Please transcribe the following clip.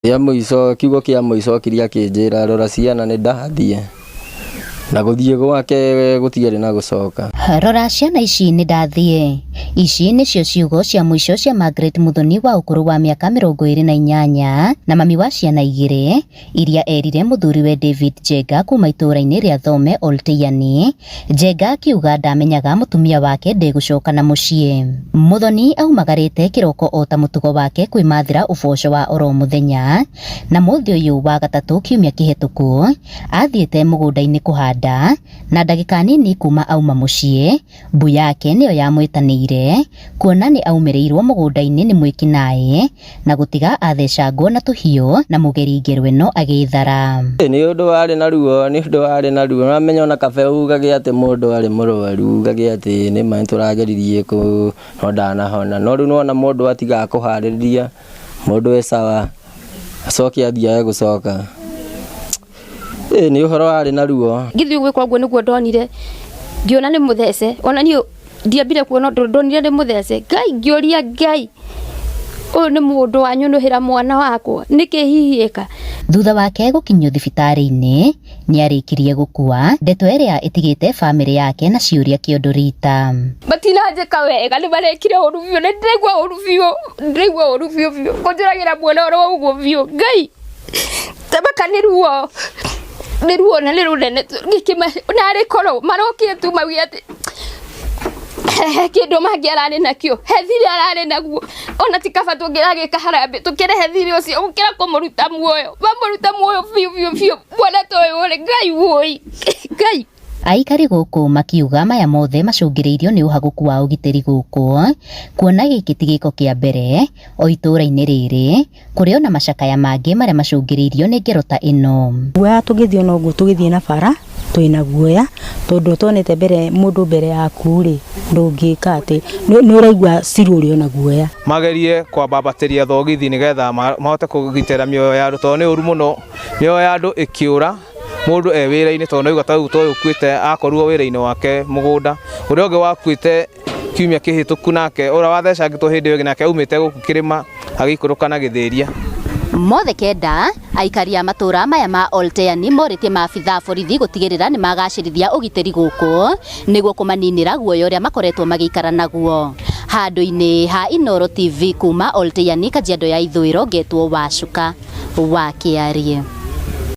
Rĩa mũico, kiugo kĩa mũico okire akĩnjĩra, "Rora ciana, nĩ ndathiĩ." Na gũthiĩ gwake gũtiarĩ na gũcoka. Rora ciana ici, nĩ ndathiĩ. Ici nĩcio ciugo cia mũico cia Margaret Muthoni wa ũkũrũ wa mĩaka 28 na mami wa ciana 2 iria erire mũthuriwe David Njenga kuma itũũra-inĩ rĩa Thome, Olteiani. Njenga akiuga ndamenyaga mũtumia wake ndegũcoka na mũciĩ. Muthoni aumagarĩte kĩroko o ta mũtugo wake kwĩmathĩra ũboco wa oro mũthenya, na mũthĩ ũyũ wa gatatũ kiumia kĩhetũku athiĩte mũgũnda-inĩ kũhanda, na ndagĩka nini kuma auma mũciĩ, mbu yake nĩyo yamwĩtanĩire kuona nĩ aumĩrĩirwo mũgũnda-inĩ nĩ mwĩkinaĩ na gũtiga athecangwo na tũhiũ na mũgeri ngero ĩno agĩthara. Nĩ ũndũ warĩ na ruo, nĩ ũndũ warĩ na ruo. Ũramenya ona kabe ugage atĩ mũndũ arĩ mũrwaru, ugage atĩ nĩ ma nĩtũrageririe kũ no ndanahona. No rĩu nĩwona mũndũ atiga kũharĩrĩria, mũndũ e sawa, acoke athiĩ age gũcoka. Ĩ nĩ ũhoro warĩ na ruo. Ngĩthiĩ gwĩka ũguo nĩguo ndonire, ngĩona nĩ mũthece. Ona niĩ ndiambire kuona ũndũ, ndonire nĩ mũthece. Ngai, ngĩũria Ngai, ũyũ nĩ mũndũ wanyũnũhĩra mwana wakwa, nĩkĩ hihi ĩka? Thutha wake gũkinyio thibitarĩ-inĩ nĩ arĩkirie gũkua, ndeto ĩrĩa ĩtigĩte bamĩrĩ yake na ciũria kĩondo rita. Matinanjĩka wega, nĩ marekire ũru biũ, nĩ ndĩraigua ũru biũ, ndĩraigua ũru biũ biũ, kũnjũragĩra mwana oro ũguo biũ, Ngai. Tabaka nĩ ruo, nĩ ruo na nĩ rũnene, narĩ korwo marokire tu mauge atĩ he kĩndũ mangĩ ararĩ nakĩo, he thirĩ ararĩ naguo, ona ti kaba tũngĩragĩka harambĩ tũkĩrehe thirĩ ũcio gũkĩra kũmũruta muoyo, mamũruta muoyo biũ biũ biũ, mwana ta ũyũ rĩ, Ngai wũi, Ngai. Aikari gũkũ makiuga maya mothe macũngĩrĩirio nĩ ũhagũku wa ũgitĩri gũkũ, kuona gĩkĩ ti gĩko kĩa mbere o itũũra-inĩ rĩrĩ kũrĩ ona macakaya mangĩ marĩa macũngĩrĩirio nĩ ngero ta ĩno. Guoya tũgĩthiĩ ona ũguo tũgĩthiĩ na bara twĩna guoya tondũ tuonete mbere mũndũ mbere yaku rĩ, ndũngĩka atĩ nĩ ũraigua still ũrĩ ona guoya. Magerie kwambambatĩria thogithi nĩgetha mahote kũgitĩra mĩoyo ya andũ tondũ nĩ ũru mũno mĩoyo ya andũ ĩkĩũra mũndũ e wĩra-inĩ, tondũ naigua ta rĩu ta ũyũ ũkuĩte akorirwo wĩra-inĩ wake mũgũnda, ũrĩa ũngĩ wakuĩte kiumia kĩhĩtũku nake ũrĩa wathecangĩtwo hĩndĩ ĩyo ĩngĩ nake aumĩte gũkũ kĩrĩma agĩikũrũka na gĩthĩria. Mothe kenda, aikari a matũra maya ma Olteani morĩtie maabitha a borithi gũtigĩrĩra nĩ magacĩrithia ũgitĩri gũkũ nĩguo kũmaninĩra guoya ũrĩa makoretwo magĩikara naguo. Handũ-inĩ ha Inooro TV kuma Olteiani, Kajiado ya Ithũĩro, ngetwo Wacuka wa Kĩarie.